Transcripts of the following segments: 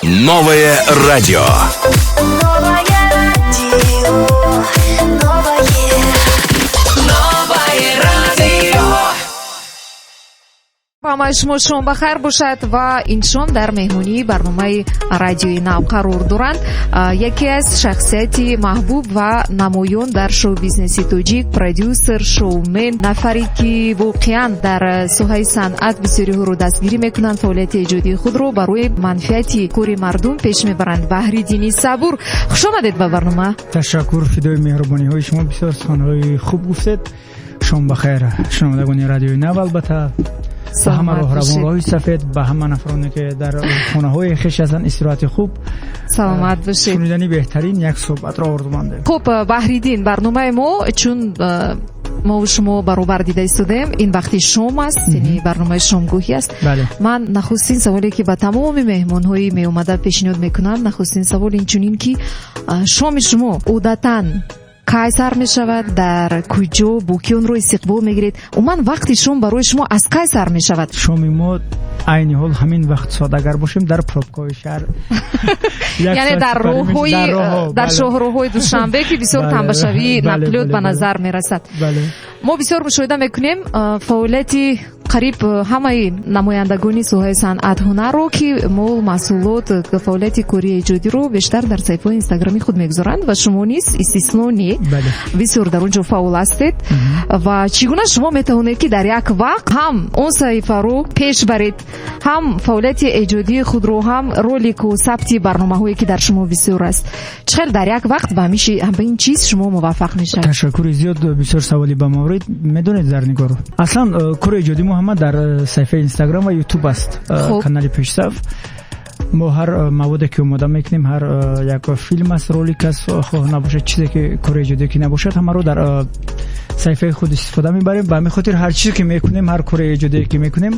Новое радио. Новое радио, новое, Новое радио. Ҳамаи шумо шом ба хайр бошад ва ин шом дар меҳмонии барномаи Радиои Нав қарор доранд яке аз шахсияти маҳбуб ва намоён дар шоу-бизнеси тоҷик, продюсер, шоумен, нафаре ки воқеан дар соҳаи санъат бисёриҳоро дастгирӣ мекунанд, фаъолияти эҷодии худро барои манфиати кори мардум пеш мебаранд. Баҳриддини Сабур, хуш омадед ба барнома. Ташаккур, фидои меҳрубониҳои шумо. Бисёр суханҳои хуб гуфтед. Шом ба хайр, шунавандагони Радиои Нав, албатта ба ҳама роҳравон роҳи сафед, ба ҳама нафароне ки дар хонаҳои хеш ҳастанд, истироҳати хуб. Саломат бошед. Шунидани беҳтарин як суҳбатро орзумандем. Хуб, Баҳриддин, барномаи мо чун мову шумо баробар дида истодаем, ин вақти шом аст, яъне барномаи шомгоҳӣ аст. Ман нахустин саволе ки ба тамоми меҳмонҳои меомада пешниҳод мекунам, нахустин савол инчунин ки шоми шумо одатан кай сар мешавад, дар куҷо, бо ки онро истиқбол мегиред? Умуман, вақти шом барои шумо аз кай сар мешавад? Шоми мо айни ҳол ҳамин вақт соат агар бошем, дар пробкаҳои шаҳр. Яъне дар роҳҳои, дар шоҳроҳҳои Душанбе, ки бисёр тамбашавии нақлиёт ба назар мерасад. Мо бисёр мушоҳида мекунем фаъолияти қариб ҳамаи намояндагони соҳаи санъат, ҳунарро, ки мол, маҳсулот, фаъолияти кории эҷодиро бештар дар саҳифаҳои инстаграми худ мегузоранд ва шумо низ истисно не, бисёр дар он ҷо фаъол ҳастед. Ва чӣ гуна шумо метавонед, ки дар як вақт ҳам он саҳифаро пеш баред, ҳам фаъолияти эҷодии худро, ҳам ролику сабти барномаҳое, ки дар шумо бисёр аст? Чӣ хел дар як вақт ба ин чиз шумо муваффақ мешавед? Ташаккури зиёд, бисёр саволи ба маврид. Медонед, Зарнигор, аслан кори эҷодии мо ҳама дар саҳифаи Инстаграм ва Ютуб аст, канали Пешсаф. Мо ҳар маводе ки омода мекунем, ҳар як филм аст, ролик аст, хоҳ набошад, чизе ки кори эҷодие ки набошад, ҳамаро дар саҳифаи худ истифода мебарем. Ба ҳамин хотир ҳар чизе ки мекунем, ҳар кори эҷодие ки мекунем,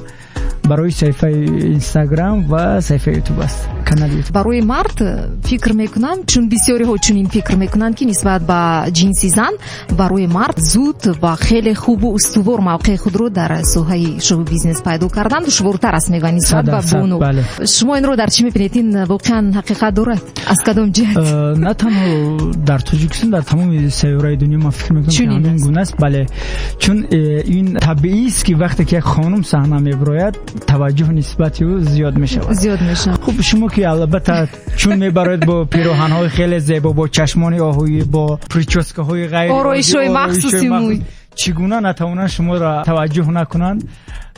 барои саҳифаи Инстаграм ва саҳифаи Ютуб аст, канали Ютуб. Барои мард, фикр мекунам, чун бисёриҳо чунин фикр мекунанд, ки нисбат ба ҷинси зан барои мард зуд ва хеле хубу устувор мавқеи худро дар соҳаи шоу-бизнес пайдо кардан душвортар аст, мегӯянд, нисбат ба бону. Шумо инро дар чӣ мебинед? Ин воқеан ҳақиқат дорад? Аз кадом ҷиҳат? На танҳо дар Тоҷикистон, дар тамоми сайёраи дунё ман фикр мекунам, ки ҳамин гуна аст. Бале, чун ин табиист, ки вақте ки як хонум саҳна мебирояд, таваҷҷӯҳ нисбати ӯ зиёд мешавад. Зиёд мешавад. Хуб, шумо ки албатта чун мебароед бо пироҳанҳои хеле зебо, бо чашмони оҳуӣ, бо причёскаҳои ғайр ороишҳои махсуси мӯй, чӣ гуна натавонанд шуморо таваҷҷӯҳ накунанд,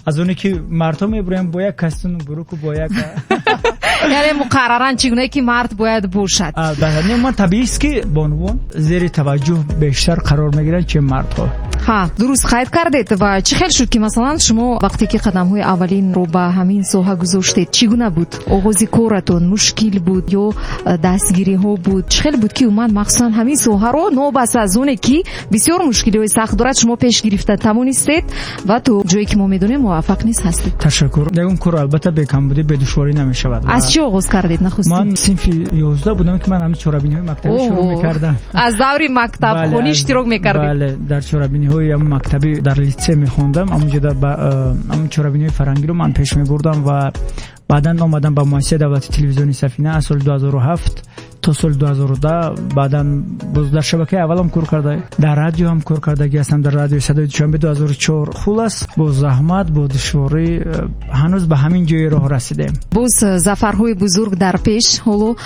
аз оне ки мардҳо мебироянд бо як костюму бруку, бо як Яъне муқарраран чӣ гунае ки мард бояд бошад. Не, ман табиист, ки бонувон зери таваҷҷӯҳ бештар қарор мегиранд, чи мардҳо. Ҳа, дуруст қайд кардед. Ва чӣ хел шуд, ки масалан шумо вақте ки қадамҳои аввалинро ба ҳамин соҳа гузоштед, чӣ гуна буд оғози коратон? Мушкил буд ё дастгириҳо буд? Чӣ хел буд, ки умуман махсусан ҳамин соҳаро, новобаста аз оне ки бисёр мушкилиҳои сахт дорад, шумо пеш гирифта тавонистед ва то ҷое ки мо медонем, муваффақ низ ҳастед? Ташаккур. Ягон кор албатта бекамбудӣ, бедушворӣ намешавад. Аз чӣ оғоз кардед нахустин? Ман синфи 11 будам, ки ман ҳамин чорабиниҳои мактабӣ шурӯъ мекардам. Аз даври мактабхонӣ иштирок мекардед? Бале, дар чорабиниҳои мактабӣ, дар литсей мехондам, ҳамонҷода ҳамон чорабиниҳои фарҳангиро ман пеш мебурдам ва баъдан омадам ба муассисаи давлати телевизиони Сафина аз соли 2007 то соли 2010. Баъдан боз дар шабакаи аввалам кор карда, дар радио ҳам кор кардагӣ ҳастам, дар радиои Садои Душанбе 2004. Хулас, бо заҳмат, бо душворӣ ҳанӯз ба ҳамин ҷои роҳ расидем. Боз зафарҳои бузург дар пеш ҳоло.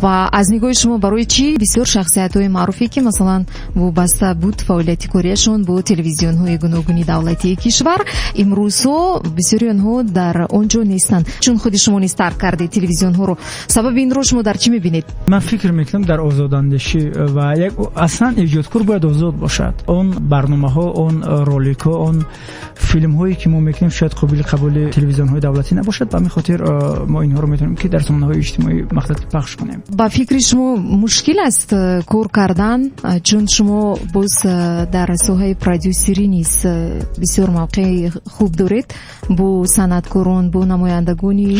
Ва аз нигоҳи шумо, барои чӣ бисёр шахсиятҳои маъруфе, ки масалан вобаста буд фаъолияти кориашон бо телевизионҳои гуногуни давлатии кишвар, имрӯзҳо бисёри онҳо дар он ҷо нестанд, чун худи шумо низ тарк кардед телевизионҳоро? Сабаби инро шумо дар чӣ мебинед? Ман фикр мекунам, дар озодандешӣ ва як аслан эҷодкор бояд озод бошад. Он барномаҳо, он роликҳо, он филмҳое ки мо мекунем, шояд қобили қабули телевизионҳои давлатӣ набошад. Ба ҳамин хотир мо инҳоро метавонем, ки дар сомонаҳои иҷтимоӣ мақсад пахш кунем. Ба фикри шумо, мушкил аст кор кардан, чун шумо боз дар соҳаи продюсерӣ низ бисёр мавқеи хуб доред, бо санъаткорон, бо намояндагони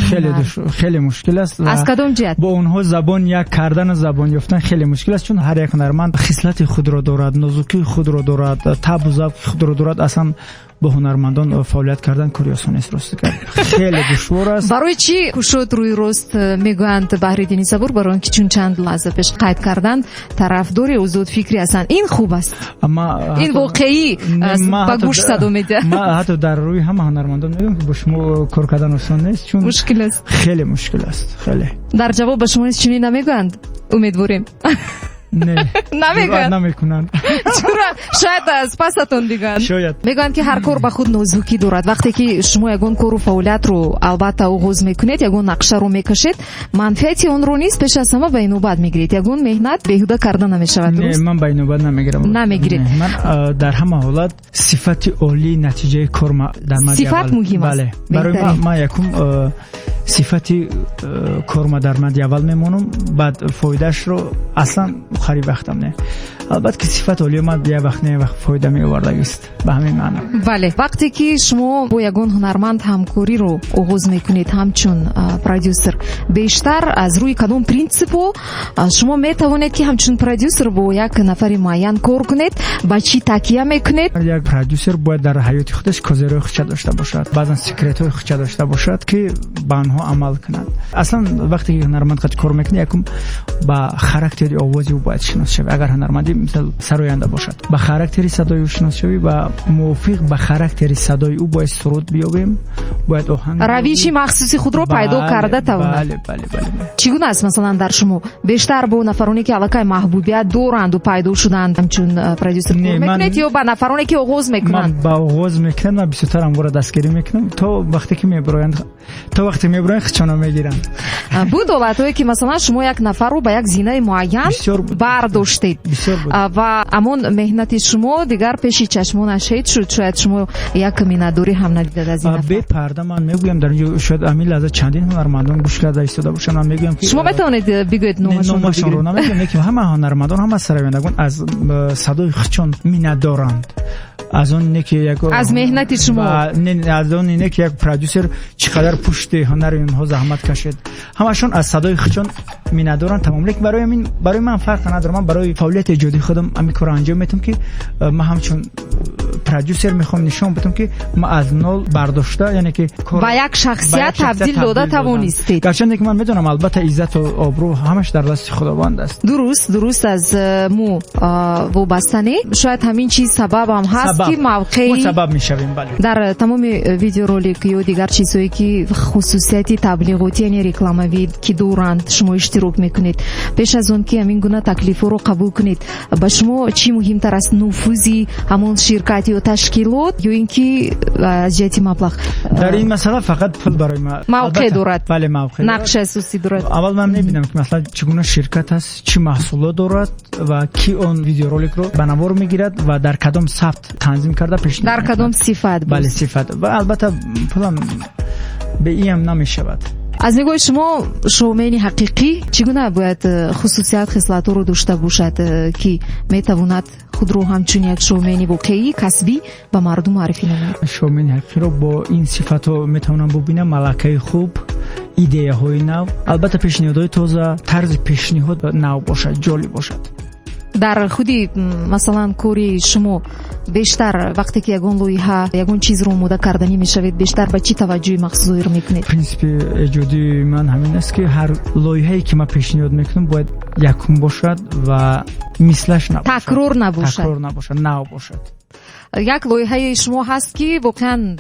Хеле мушкил аст. Аз кадом ҷиҳат? Бо онҳо забон як. Кардану забон ёфтан хеле мушкил аст, чун ҳар як ҳунарманд хислати худро дорад, нозукии худро дорад, табу завқи худро дорад. Аслан бо ҳунармандон фаъолият кардан кори осон нест, рости гап, хеле душвор аст. Барои чӣ кушод, рӯи рост мегӯянд Баҳриддини Сабур? Барои он ки, чун чанд лаҳза пеш қайд карданд, тарафдори озодфикрӣ ҳастанд. Ин хуб аст, ин воқеӣ ба гӯш садо медиҳад. Ман ҳатто дар рӯи ҳама ҳунармандон мегӯям, ки бо шумо кор кардан осон нест, чун мушкил аст. Хеле мушкил аст, хеле. Дар ҷавоб ба шумо низ чунин намегӯянд, умедворем? Не. Намегӯянд? Намекунанд. Чура? Шояд аз пасатон бигӯянд. Шояд. Мегӯянд, ки ҳар кор ба худ нозукӣ дорад. Вақте ки шумо ягон кору фаъолиятро, албатта, оғоз мекунед, ягон нақшаро мекашед, манфиати онро низ пеш аз ҳама ба инобат мегиред. Ягон меҳнат беҳуда карда намешавад. Не, ман ба инобат намегирам. Намегиред. Ман дар ҳама ҳолат сифати олии натиҷаи кор дар мадди Сифат муҳим аст. Бале, барои ман якум сифати корма дар мадди аввал мемонам, баъд фоидаашро аслан хари вақтам не. Албатта, ки сифат олӣ омад, як вақт не, як вақт фоида меовардагист, ба ҳамин маъно. Бале, вақте ки шумо бо ягон ҳунарманд ҳамкориро оғоз мекунед ҳамчун продюсер, бештар аз рӯи кадом принсипу шумо метавонед, ки ҳамчун продюсер бо як нафари муайян кор кунед? Ба чӣ такя мекунед? Як продюсер бояд дар ҳаёти худаш козирҳои худша дошта бошад, баъзан секретҳои худша дошта бошад, ки ба онҳо амал кунад. Аслан, вақте ки ҳунарманд қати кор мекунӣ, якум ба характери овози ӯ бояд шинос шавӣ. Агар ҳунарманди, мисол, сароянда бошад, ба характери садои ӯ шинос шавӣ ва мувофиқ ба характери садои ӯ бояд суруд биёбем, бояд оҳанг. Равиши махсуси худро пайдо карда тавонад. Бале, бале, бале. Чӣ гуна аст, масалан, дар шумо бештар бо нафароне, ки аллакай маҳбубият доранду пайдо шуданд, ҳамчун продюсер кор мекунед ё ба нафароне, ки оғоз мекунанд? Ман ба оғоз мекунам, ман бисёртар ҳамвора дастгирӣ мекунам, то вақте ки мебироянд, то вақте мебироянд, хичона мегиранд. Буд ҳолатҳое, ки, масалан, шумо як нафарро ба як зинаи муайян бардоштед ва ҳамон меҳнати шумо дигар пеши чашмонаш ҳеҷ шуд? Шояд шумо як миннатдорӣ ҳам надидед аз ин нафар. Бепарда ман мегӯям, дар инҷо шояд ҳамин лаҳза чандин ҳунармандон гӯш карда истода бошанд, ман мегӯям, ки Шумо метавонед бигӯед номашонро? Номашонро намегӯям, лекин ҳама ҳунармандон, ҳама сарояндагон аз садои худшон миннатдоранд, аз он не ки як Аз меҳнати шумо. Аз он не ки як продюсер чӣ қадар пушти ҳунари онҳо заҳмат кашид. Ҳамашон аз садои худшон миннатдоранд, тамом. Лекин барои ҳамин барои ман фарқ надорам. Ман барои фаъолияти эҷодии худам ҳамин корро анҷом медиҳам, ки ман ҳамчун продюсер мехоҳам нишон бидам, ки ман аз нол бардошта, яъне ки ба як шахсият табдил дода тавонистед. Гарчанде ки ман медонам, албатта, иззату обрӯ ҳамаш дар дасти Худованд аст. Дуруст, аз мо вобаста не. Шояд ҳамин чиз сабабам ҳаст, ки мавқеи Сабаб мешавем, бале. Дар тамоми видеоролик ё дигар чизҳое, ки хусусияти таблиғотӣ, яъне рекламавӣ ки доранд, шумо иштирок мекунед. Пеш аз он ки ҳамин гуна таклифҳоро қабул кунед, ба шумо чӣ муҳимтар аст: нуфузи ҳамон ширкат ё ташкилот ё ин ки аз ҷиҳати маблағ? Дар ин масъала фақат пул барои ма Мавқеъ дорад. Бале, мавқеъ. Нақши асосӣ дорад. Аввал ман мебинам, ки, масалан, чӣ гуна ширкат аст, чӣ маҳсулот дорад ва ки он видеороликро ба навор мегирад ва дар кадом сабт танзим карда пешниҳод. Дар кадом сифат. Бале, сифат. Ва албатта, пулам бе иам намешавад. Аз нигоҳи шумо, шоумени ҳақиқӣ чӣ гуна бояд хусусият, хислатҳоро дошта бошад, ки метавонад худро ҳамчун як шоумени воқеӣ, касбӣ ба мардум муаррифӣ намояд? Шоумени ҳақиқиро бо ин сифатҳо метавонам бубинам: малакаи хуб, идеяҳои нав, албатта, пешниҳодҳои тоза, тарзи пешниҳод нав бошад, ҷолиб бошад. Дар худи, масалан, кори шумо бештар вақте ки ягон лоиҳа, ягон чизро омода карданӣ мешавед, бештар ба чӣ таваҷҷӯҳи махсус зоҳир мекунед? Принсипи эҷодии ман ҳамин аст, ки ҳар лоиҳае, ки ман пешниҳод мекунам, бояд якум бошад ва мислаш набошад. Такрор набошад. Такрор набошад, нав бошад. Як лоиҳаи шумо ҳаст, ки воқеан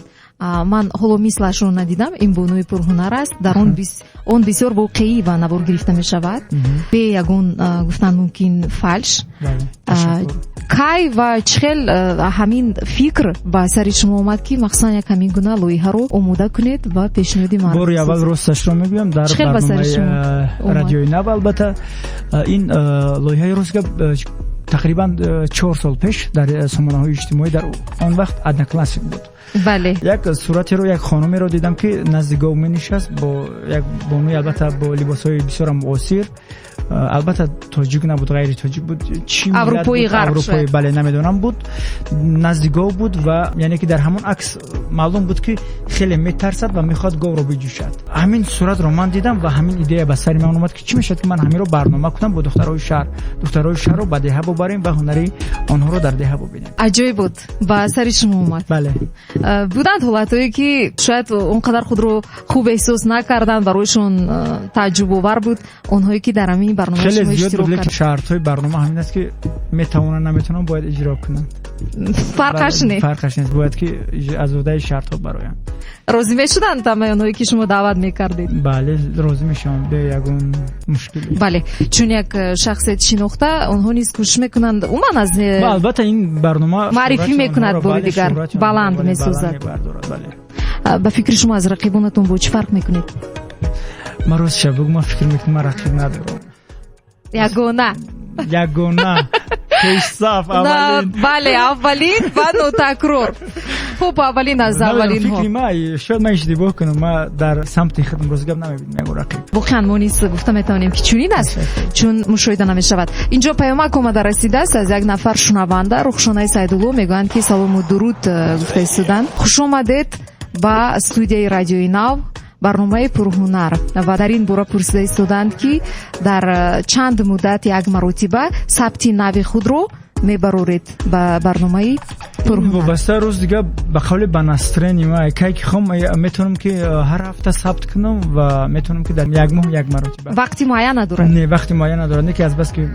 ман ҳоло мислашро надидам. Ин бонуи пурҳунар аст. Дар он бисёр воқеӣ ба навор гирифта мешавад, бе ягон, гуфтан мумкин, фальш. Кай ва чӣ хел ҳамин фикр ба сари шумо омад, ки махсусан як ҳамин гуна лоиҳаро омода кунед ва пешниҳоди мардум? Бори аввал, росташро мегӯям, дар барномаи Радиои Нав, албатта, ин лоиҳаи, рост гап, тақрибан 4 сол пеш дар сомонаҳои иҷтимоӣ, дар он вақт Одноклассник буд. Бале. Як суратеро, як хонумеро дидам, ки назди гов менишаст бо як бонуи, албатта, бо либосҳои бисёрам муосир. Албатта, тоҷик набуд, ғайри тоҷик буд, чӣ миллат Аврупои буд, ғарб аврупоӣ, шояд. Бале, намедонам, буд, назди гов буд ва яъне ки дар ҳамон акс маълум буд, ки хеле метарсад ва мехоҳад говро биҷӯшад. Ҳамин суратро ман дидам ва ҳамин идея ба сари ман омад, ки чӣ мешавад, ки ман ҳаминро барнома кунам бо духтарои шаҳр, духтарои шаҳрро ба деҳа бубарем ва ҳунари онҳоро дар деҳа бубинем. Аҷоиб буд, ба сари шумо омад. Бале. Буданд ҳолатҳое, ки шояд он қадар худро хуб эҳсос накарданд, барояшон тааҷҷубовар буд, онҳое ки дар ҳамин барнома хеле шумо зиёд иштирок буд, лекин карданд. Шартҳои барнома ҳамин аст, ки метавонанд, наметавонанд, бояд иҷро кунанд. Фарқаш не. Фарқаш нест, бояд ки аз уҳдаи шартҳо бароянд. Розӣ мешуданд ҳамаи онҳое, ки шумо даъват мекардед? Бале, розӣ мешавам, бе ягон мушкилӣ. Бале, чун як шахсияти шинохта, онҳо низ кӯшиш мекунанд умуман аз Ва албатта, ин барнома муаррифӣ шӯҳрати мекунад онҳоро, бори бале, дигар, шӯҳрати онҳоро, баланд бале, месозад. баланд мебардорад, бале. Ба фикри шумо, аз рақибонатон бо чӣ фарқ мекунед? Ман ростша бигӯ, ман фикр мекунам, ман рақиб надорам. Ягона. Ягона, пешсаф, аввалин. Бале, аввалин ва нотакрор. Хуб, аввалин аз Намедонам, аввалинҳо. фикри ма, шояд ман иштибоҳ кунам, ман дар самти худам, рост гап, намебинам ягон рақиб. Воқеан, мо низ гуфта метавонем, ки чунин аст, чун мушоҳида намешавад. Инҷо паёмак омада расидааст аз як нафар шунаванда, Рухшонаи Сайдулло. Мегӯянд, ки салому дуруд, гуфта истоданд, хуш омадед ба студияи Радиои Нав, барномаи Пурҳунар. Ва дар ин бора пурсида истоданд, ки дар чанд муддат як маротиба сабти нави худро мебароред ба барномаи Пурҳунар? Вобаста, рӯз дига, ба қавли, ба настроение ма, кай ки хом, метавонам, ки ҳар ҳафта сабт кунам ва метавонам, ки дар як моҳ як маротиба. Вақти муайян надорад? Не, вақти муайян надорад, не ки аз бас ки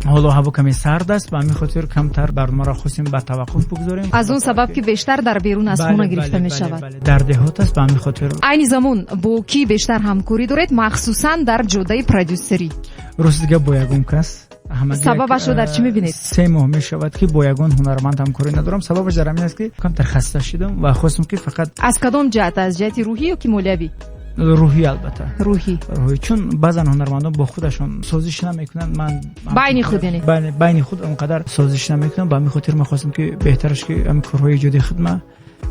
ҳоло ҳаво каме сард аст, ба ҳамин хотир камтар барномаро хостем ба таваққуф бигзорем. Аз он сабаб, ки бештар дар берун аз хона гирифта мешавад. Бале, дар деҳот аст, ба ҳамин хотир. Айни замон бо кӣ бештар ҳамкорӣ доред, махсусан дар ҷодаи продюсерӣ? Рост дига, бо ягон кас. Сабабашро дар чӣ мебинед? 3 моҳ мешавад, ки бо ягон ҳунарманд ҳамкорӣ надорам. Сабабаш дар ҳамин аст, ки камтар хаста шудам ва хостам, ки фақат Аз кадом ҷиҳат, аз ҷиҳати рӯҳӣ ё ки молиявӣ? Рӯҳӣ, албатта. Рӯҳӣ. Рӯҳӣ, чун баъзан ҳунармандон бо худашон созиш намекунанд, ман Байни худ яъне. Байни худ он қадар созиш намекунам. Ба ҳамин хотир ман хостам, ки беҳтараш, ки ҳамин корҳои эҷодии худма,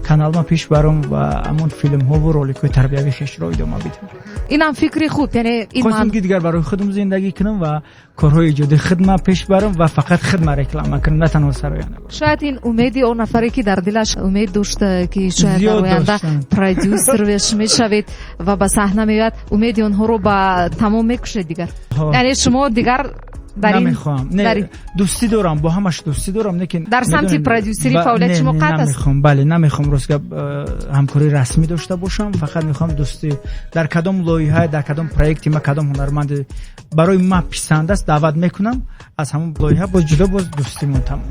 каналма пеш барам ва ҳамон филмҳову роликҳои тарбиявии хешро идома бидиҳам. Инам фикри хуб, яъне ин Хостам, ки дигар барои худам зиндагӣ кунам ва корҳои эҷодии худма пеш барам ва фақат худма реклама кунам, на танҳо сарояндагон. Шояд ин умеди он нафаре, ки дар дилаш умед дошта, ки шояд дар Зиёд оянда доштам. продюсер мешавед ва ба саҳна меояд, умеди онҳоро ба тамом мекушед дигар. Яъне шумо дигар дар ин Намехоҳам, не, дӯстӣ дорам, бо ҳамаш дӯстӣ дорам, лекин Дар самти медонед, продюсерӣ фаъолияти не, шумо не, қатъ аст? Намехоҳам, бале, намехоҳам, рост гап, ҳамкории расмӣ дошта бошам. Фақат мехоҳам дӯстӣ. Дар кадом лоиҳа, дар кадом проекти ма, кадом ҳунарманди барои ман писанд аст, даъват мекунам, аз ҳамон лоиҳа боз ҷудо, боз дӯстимон тамом.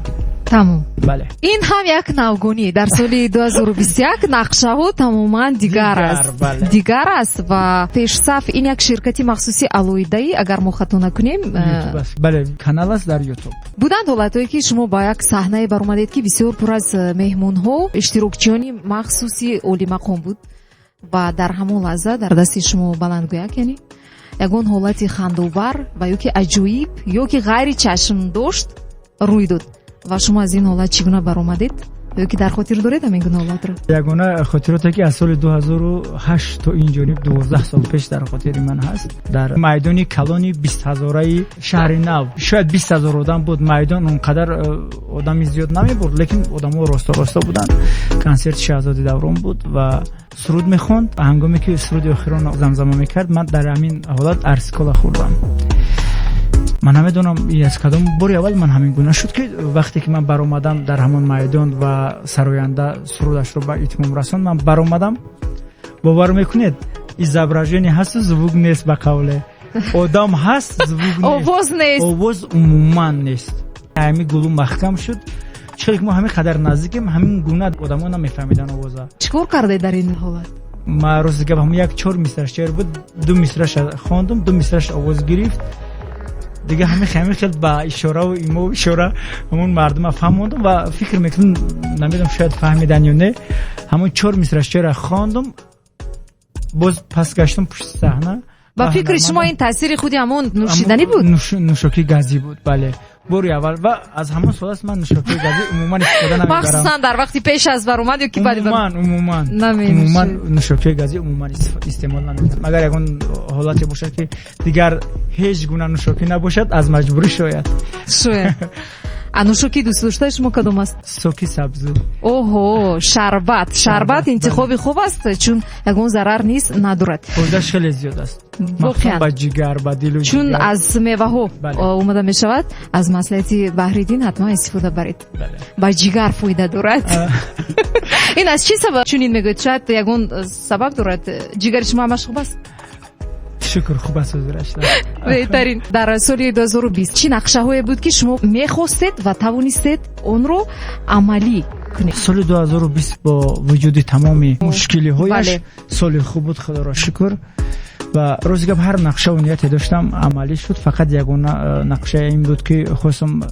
Тамом. Бале. Ин ҳам як навгонӣ дар соли 2021, нақшаҳо тамоман дигар Дигар, аст. Бале. Дигар аст. Ва Пешсаф ин як ширкати махсуси алоҳидаи, агар мо хато накунем, Ютуб аст, бале, канал аст дар Ютуб. Буданд ҳолатҳое, ки шумо ба як саҳнае баромадед, ки бисёр пур аз меҳмонҳо, иштирокчиёни махсуси олимақом буд ва дар ҳамон лаҳза дар дасти шумо баландгӯяк, яъне ягон ҳолати хандовар ва ё ки аҷоиб, ё ки ғайри чашмдошт рӯй дод ва шумо аз ин ҳолат чӣ гуна баромадед, ё ки дар хотир доред ҳамин гуна ҳолатро? Ягона хотироте, ки аз соли 2008 то ин ҷониб, 12 сол пеш, дар хотири ман ҳаст, дар майдони калони 20 ҳазораи шаҳри Нав, шояд 20 000 одам буд. Майдон он қадар одами зиёд намебурд, лекин одамо росто росто буданд. Консерти Шаҳзоди Даврон буд ва суруд мехонд. Ҳангоме ки суруди охиронро замзама мекард, ман дар ҳамин ҳолат арсикола хӯрдам. Ман намедонам, ин аз кадом бори аввал ман ҳамин гуна шуд, ки вақте ки ман баромадам дар ҳамон майдон ва сароянда сурудашро ба итмом расонд, ман баромадам, бовар мекунед, изображение ҳасту звук нест. Ба қавле, одам ҳаст, звук нест. Овоз нест. Овоз умуман нест. Ҳами гулу маҳкам шуд. Чиқел ки мо ҳамин қадар наздикем, ҳамин гуна одамо намефаҳмидан овоза. Чӣ кор кардед дар ин ҳолат? Ма, рости гап, ҳамон як чор мисра шеър буд, ду мисраша хондум, ду мисраш овоз гирифт. Дига ҳамин хел ба ишораву имо ишора ҳамон мардума фаҳмондум ва фикр мекунам, намедонам, шояд фаҳмидан ё не. Ҳамон чор мисра шеъра хондум, боз пас гаштум пушти саҳна. Ба фикри шумо ин таъсири худи ҳамон нӯшиданӣ буд? Нӯшокии газӣ буд, бале. Бори аввал ва аз ҳамон сол аст ман нӯшокии газӣ умуман истифода намебарам. Махсусан дар вақти пеш аз баромад ё ки баъд умуман умуман нӯшокии газӣ умуман истеъмол намекунам. Агар ягон ҳолате бошад, ки дигар ҳеҷ гуна нӯшокӣ набошад, аз маҷбурӣ шояд. Шояд. А нӯшокии дӯстдоштаи шумо кадом аст? Соки сабзӣ. Оҳо, шарбат. Шарбат интихоби хуб аст, чун ягон зарар низ надорад. Фоидааш хеле зиёд аст. Воқеан. Ба ҷигар, ба дилу чун аз меваҳо омода мешавад, аз маслиҳати Баҳриддин ҳатман истифода баред. Ба ҷигар фоида дорад. Ин аз чӣ сабаб чунин мегӯед? Шояд ягон сабаб дорад. Ҷигари шумо ҳамаш хуб аст? Шукр, хуб аст, ҳозираш. Беҳтарин. Дар соли 2020 чӣ нақшаҳое буд, ки шумо мехостед ва тавонистед онро амалӣ кунед? Соли 2020 бо вуҷуди тамоми мушкилиҳояш соли хуб буд, худоро шукр. Ва рости гап, ҳар нақшаву нияте доштам, амалӣ шуд. Фақат ягона нақшаи ин буд, ки хостам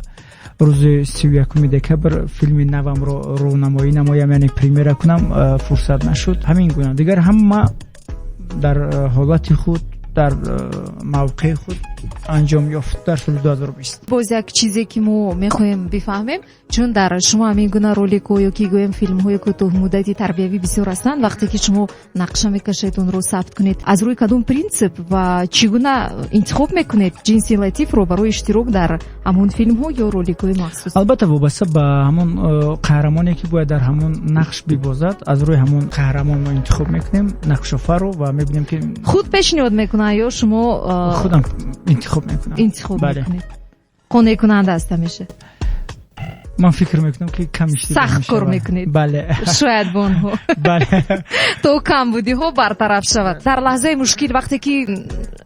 рӯзи 31 декабр филми навамро рӯнамоӣ намоям, яъне премьера кунам, фурсат нашуд. Ҳамин гуна дигар ҳама дар ҳолати худ, дар мавқеи худ анҷом ёфт дар соли 2020. Боз як чизе, ки мо мехоҳем бифаҳмем, чун дар шумо ҳамин гуна роликҳо ё ки гӯем филмҳои кӯтоҳмуддати тарбиявӣ бисёр ҳастанд, вақте ки шумо нақша мекашед онро сабт кунед, аз рӯи кадом принсип ва чӣ гуна интихоб мекунед ҷинси латифро барои иштирок дар ҳамон филмҳо ё роликҳои махсус? Албатта, вобаста ба ҳамон қаҳрамоне, ки бояд дар ҳамон нақш бибозад, аз рӯи ҳамон қаҳрамон мо интихоб мекунем нақшофарро ва мебинем, ки худ пешниҳод мекунанд ё шумо? Худам интихоб мекунам. Интихоб мекунед. Қонеъкунанда аст ҳамеша? Ман фикр мекунам, ки кам сахт кор мекунед. Бале. Шояд бо онҳо. Бале. То камбудиҳо бартараф шавад. Дар лаҳзаи мушкил, вақте ки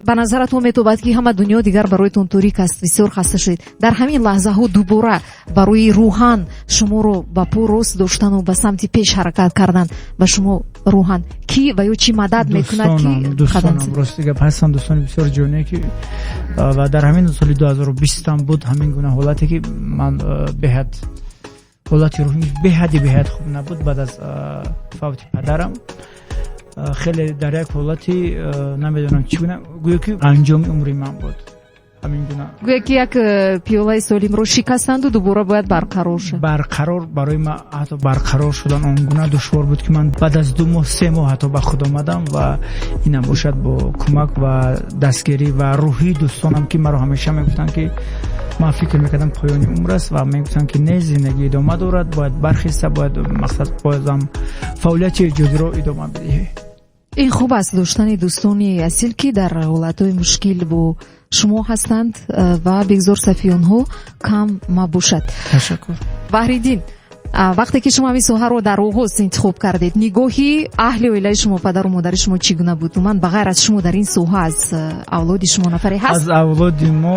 ба назаратон метобад, ки ҳама дунё дигар бароятон торик аст, бисёр хаста шудед, дар ҳамин лаҳзаҳо дубора барои рӯҳан шуморо ба по рост доштану ба самти пеш ҳаракат кардан ба шумо рӯҳан кӣ ва ё чӣ мадад мекунад, ки дӯстонам, рости гап, ҳастанд дӯстони бисёр ҷоние, ки ва дар ҳамин соли 2020 буд ҳамин гуна ҳолате, ки ман беҳад ҳолати рӯҳӣ беҳади беҳад хуб набуд. Баъд аз фавти падарам хеле дар як ҳолати, намедонам чӣ гуна, гӯё ки анҷоми умри ман буд, ҳамин гуна. Гӯё ки як пиёлаи солимро шикастанду дубора бояд барқарор шуд. Барқарор, барои ман ҳатто барқарор шудан он гуна душвор буд, ки ман баъд аз 2 моҳ, 3 моҳ ҳатто ба худ омадам. Ва инам бошад бо кӯмак ва дастгирӣ ва рӯҳии дӯстонам, ки маро ҳамеша мегуфтанд, ки ман фикр мекардам поёни умр аст, ва мегуфтанд, ки не, зиндагӣ идома дорад, бояд бархеста, бояд мақсад, боядам фаъолияти эҷодиро идома бидиҳӣ. Ин хуб аст, доштани дӯстони асил, ки дар ҳолатҳои мушкил бо шумо ҳастанд, ва бегзор сафи онҳо кам мабошад. Ташаккур. Баҳриддин, вақте ки шумо ҳамин соҳаро дар оғоз интихоб кардед, нигоҳи аҳли оилаи шумо, падару модари шумо чӣ гуна буд? Умуман, ба ғайр аз шумо дар ин соҳа аз авлоди шумо нафаре ҳаст? Аз авлоди мо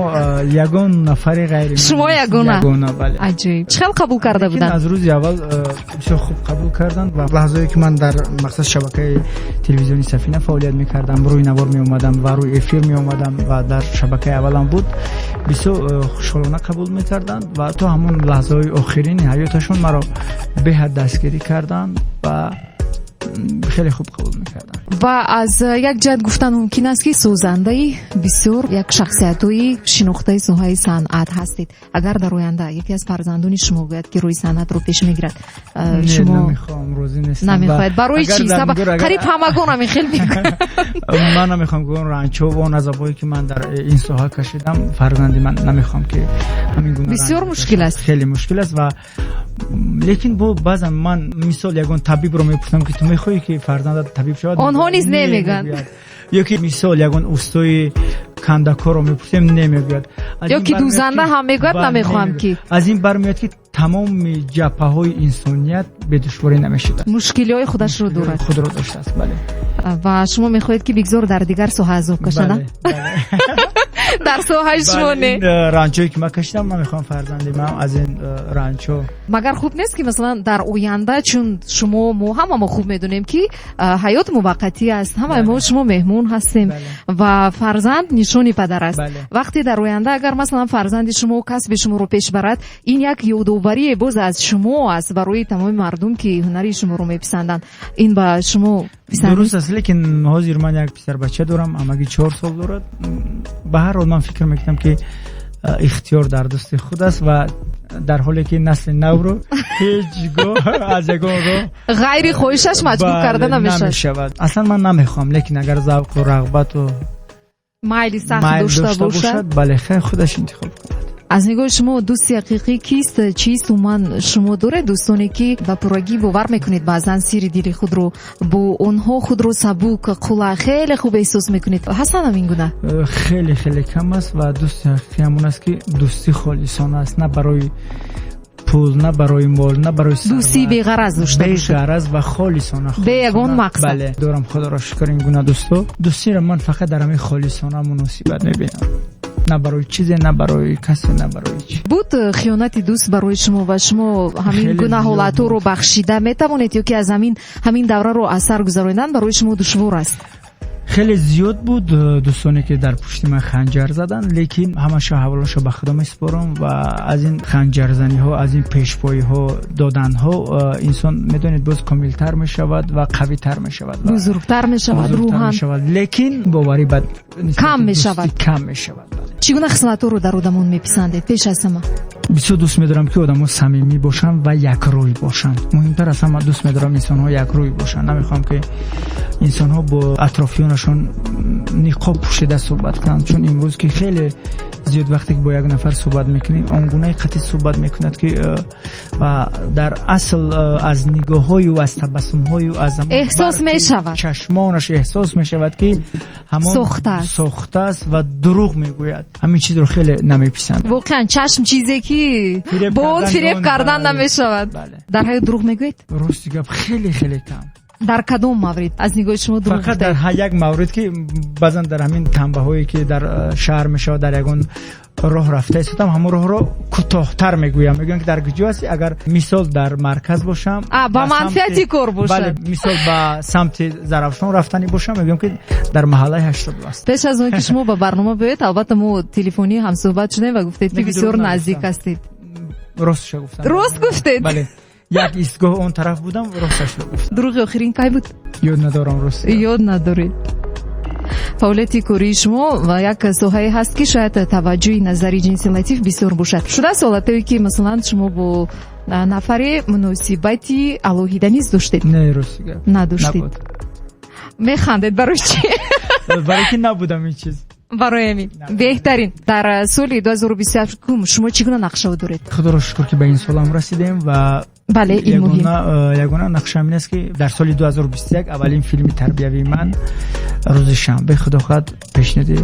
ягон нафаре ғайри шумо ягона? Ягона, бале. Аҷоиб! Чӣ хел қабул карда буданд? Аз рӯзи аввал бисёр хуб қабул карданд ва лаҳзае ки ман дар мақсад шабакаи телевизиони Сафина фаъолият мекардам, рӯи навор меомадам ва рӯи эфир меомадам ва дар шабакаи аввалам буд, бисёр хушҳолона қабул мекарданд ва то ҳамон лаҳзаҳои охирини ҳаёташон маро беҳад дастгирӣ карданд ва хеле хуб қабул мекарданд. Ва аз як ҷиҳат гуфтан мумкин аст, ки созандаи бисёр як шахсиятҳои шинохтаи соҳаи санъат ҳастед. Агар дар оянда яке аз фарзандони шумо гӯяд, ки рӯи санъатро пеш мегирад, шумо? Намехоҳам, розӣ нестам. Намехоҳед? Барои чӣ? Қариб ҳамагон ҳамин хел мегӯянд. Ман намехоҳам ки он ранҷҳо ва он азобҳое, ки ман дар ин соҳа кашидам, фарзанди ман намехоҳам ки ҳамин гуна. Бисёр мушкил аст. Хеле мушкил аст. Ва лекин бо баъзан ман мисол ягон табибро мепурсам, ки ту мехоҳӣ, ки фарзандат табиб шавад? Онҳо низ намегӯянд. Ё ки мисол ягон устои кандакорро мепурсем, намегӯяд. Ё ки дӯзанда ҳам мегӯяд, намехоҳам ки. Аз ин бармеояд, ки тамоми ҷабҳаҳои инсоният бедушворӣ намешудааст. Мушкилиҳои худашро дорад. Худро доштааст, бале. Ва шумо мехоҳед, ки бигзор дар дигар соҳа азоб кашад, дар соҳаи шумо не. Ранҷҳое, ки ман кашидам, ман мехоҳам фарзанди ман аз ин ранҷҳо. Магар хуб нест, ки масалан дар оянда, чун шумо, мо ҳама мо хуб медонем, ки ҳаёт муваққатӣ аст, ҳамаи мо шумо меҳмон ҳастем ва фарзанд нишони падар аст, вақте дар оянда агар масалан фарзанди шумо касби шуморо пеш барад, ин як ёдоварие боз аз шумо аст барои тамоми мардум, ки ҳунари шуморо меписанданд. Ин ба шумо Писанд. Дуруст аст, лекин ҳозир ман як писарбача дорам, ҳамагӣ 4 сол дорад. Ба ҳар ҳол ман фикр мекунам, ки ихтиёр дар дасти худ аст ва дар ҳоле ки насли навро ҳеҷ гоҳ аз ягон роҳ ғайри хоҳишаш маҷбур карда намешавад. Намешавад. Аслан ман намехоҳам, лекин агар завқу рағбату майли сахт майл дошта дошта бошад. бошад, бале, хайр, худаш интихоб кунад. Аз нигоҳи шумо дӯсти ҳақиқӣ кист, чист? Умуман, шумо доред дӯстоне, ки ба пуррагӣ бовар мекунед, баъзан сири дили худро бо онҳо, худро сабук, қулай, хеле хуб эҳсос мекунед? Ҳастанд ҳамин гуна? Хеле хеле кам аст ва дӯсти ҳақиқӣ ҳамон аст, ки дӯстӣ холисона аст, на барои пул, на барои мол, на барои сарват. Дӯстии беғараз дошта бошад. Беғараз ва холисона. Бе ягон холисона. мақсад. Бале, дорам, худоро шукр, ин гуна дӯсто. Дӯстиро ман фақат дар ҳамин холисона муносибат мебинам, на барои чизе, на барои касе, на барои чи. Буд хиёнати дӯст барои шумо ва шумо ҳамин Хеле гуна зиёд ҳолатҳоро буд. бахшида метавонед ё ки аз ҳамин давраро аз сар гузаронидан барои шумо душвор аст? Хеле зиёд буд дӯстоне, ки дар пушти ман ханҷар заданд, лекин ҳамаша ҳаволаша ба худо месупорам ва аз ин ханҷарзаниҳо, аз ин пешпоиҳо доданҳо инсон, медонед, боз комилтар мешавад ва қавитар мешавад ва бузургтар мешавад. Бузургтар рӯҳан мешавад, лекин боварӣ ба нисбати Кам дӯстӣ мешавад. Кам мешавад, бале. Чӣ гуна хислатҳоро дар одамон меписандед пеш аз ҳама? Бисёр дӯст медорам, ки одамо самимӣ бошанд ва якрӯй бошанд. Муҳимтар аз ҳама, дӯст медорам инсонҳо якрӯй бошанд. Намехоҳам, ки инсонҳо бо атрофиёнашон ниқоб пӯшида суҳбат кунанд, чун имрӯз ки хеле зиёд вақте ки бо як нафар суҳбат мекунӣ, он гунаи қатъӣ суҳбат мекунад, ки ва дар асл аз нигоҳҳою аз табассумҳою аз ҳамон Эҳсос барқи мешавад. чашмонаш эҳсос мешавад, ки ҳамон Сохта аст. сохта аст ва дурӯғ мегӯяд. Ҳамин чизро хеле намеписандам. Воқеан, чашм чизе, ки Фиреб бо он кардан фиреб он, кардан бале. намешавад. Бале. Дар ҳаёт дурӯғ мегӯед? Рости гап, хеле хеле кам. Дар кадом маврид аз нигоҳи шумо дурӯғ Фақат дар гуфтаед? ҳар як маврид, ки баъзан дар ҳамин танбаҳое, ки дар шаҳр мешавад, дар ягон роҳ рафта истодам, ҳамон роҳро кӯтоҳтар мегӯям. Мегӯям, ки дар куҷо ҳастӣ? Агар мисол дар марказ бошам, А, ба ба манфиати кор бошад. Бале, мисол ба самти Зарафшон рафтанӣ бошам, мегӯям, ки дар маҳаллаи 80 аст. Пеш аз он ки шумо ба барнома биёед, албатта, мо телефонӣ ҳамсӯҳбат шудем ва гуфтед, ки Лекин бисёр дурӯғ наздик нагуфтам. ҳастед. Ростша гуфтам. Рост гуфтед? Бале, як истгоҳ он тараф будам, росташро гуфтам. Дурӯғи охирин кай буд? Ёд надорам, рост. Ёд надоред. Фаъолияти кории шумо ва як соҳае ҳаст, ки шояд таваҷҷӯҳи назари ҷинси латиф бисёр бошад. Шудааст ҳолатое, ки масалан шумо бо нафаре муносибати алоҳида низ доштед? Не, рости гап, Надоштед. набуд. Механдед, барои чӣ? Барои ки набудам ин чиз. Барои ҳамин. Беҳтарин. Дар соли 2021 шумо чӣ гуна нақшаҳо доред? Худоро шукр, ки ба ин солам расидем ва Бале, ин муҳим. Ягона нақшаам ин аст, ки дар соли 2021 аввалин филми тарбиявии ман рӯзи шанбе, худо хоҳад, пешниҳоди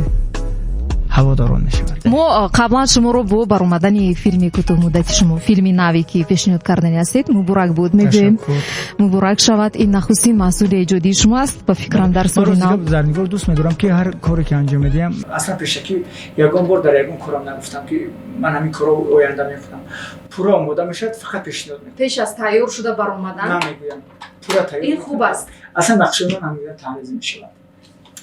ҳаводорон мешавад. Мо қаблан шуморо бо баромадани филми кӯтоҳмуддати шумо, филми наве, ки пешниҳод кардани ҳастед, муборак буд мегӯем. Ташаккур. Муборак шавад. Ин нахустин маҳсули эҷодии шумо аст, ба фикрам, дар соли Рости нав. гап, Зарнигор, дӯст медорам, ки ҳар коре ки анҷом медиҳам, аслан пешакӣ ягон бор дар ягон корам нагуфтам, ки ман ҳамин корро оянда мекунам. Пурра омода мешавад, фақат пешниҳод мекунам. Пеш аз тайёр шуда баромадан. Намегӯям, пурра тайёр Ин мекунам. хуб аст. Аслан нақшаи ман ҳамин таҳризӣ мешавад.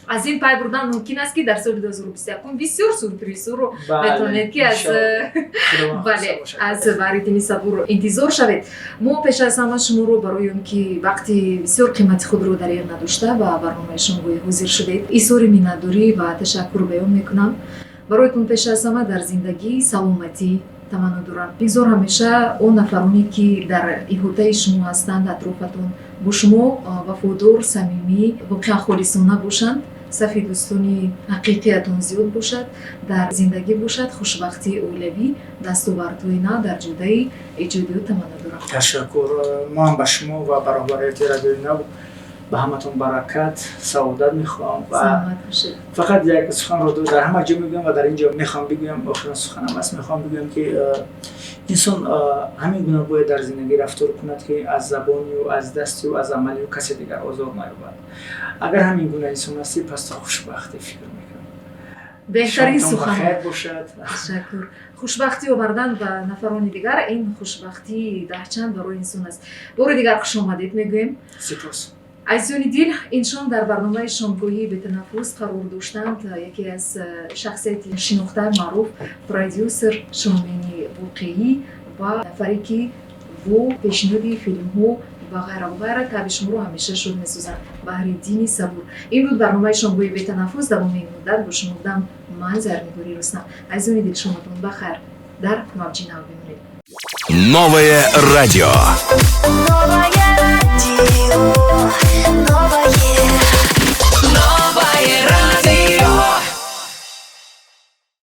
Аз ин пай бурдан мумкин аст, ки дар соли 2021 бисёр сюрпризҳоро Бале, метавонед, ки аз иншоаллоҳ. Худованд бале, хоста бошад. аз Баҳриддини Сабур интизор шавед. Мо пеш аз ҳама шуморо барои он ки вақти бисёр қимати худро дареғ надошта ба барномаи шомгоҳӣ ҳозир шудед, изҳори миннатдорӣ ва ташаккур баён мекунам. Бароятон пеш аз ҳама дар зиндагӣ саломатӣ таманно дорам. Бигзор ҳамеша он нафароне, ки дар иҳотаи шумо ҳастанд, атрофатон, бо шумо вафодор, самимӣ, воқеан холисона бошанд, сафи дӯстони ҳақиқиятон зиёд бошад, дар зиндагӣ бошад хушбахтии оилавӣ, дастовардҳои нав дар ҷодаи эҷодиёт таманно дорам. Ташаккур. Мо ҳам ба шумо ва ба роҳбарияти Радиои Нав, ба ҳаматон баракат, саодат мехоҳам ва Саломат бошед. фақат як суханро дар ҳама ҷо мегӯям ва дар ин ҷо мехоҳам бигӯям, охирин суханам аст. Мехоҳам бигӯям, ки инсон ҳамин гуна бояд дар зиндагӣ рафтор кунад, ки аз забонию аз дастию аз амалию касе дигар озор наёбад. Агар ҳамин гуна инсон ҳастӣ, пас ту хушбахтӣ, фикр мекунам. Беҳтарин Шомтон сухан. бахайр бошад. Ташаккур. Хушбахтӣ овардан ба нафарони дигар, ин хушбахтии даҳчанд барои инсон аст. Бори дигар хушомадед мегӯем. Сипос. Азизони дил, ин шом дар барномаи шомгоҳии бетанаффус қарор доштанд яке аз шахсияти шинохта, маъруф, продюсер, шоумени воқеӣ ва нафаре, ки бо пешниҳоди филмҳо Ва ғайра ва ғайра табъи шуморо ҳамеша шод месозанд. Баҳриддини Сабур. Ин буд барномаи шомгоҳи бетанаффус. Давоми ин муддат бо шумо будам ман, Зарнигори Рустам. Азизони дил, шоматон ба хайр, дар мавҷи нав бимонед. Новое радио. Новое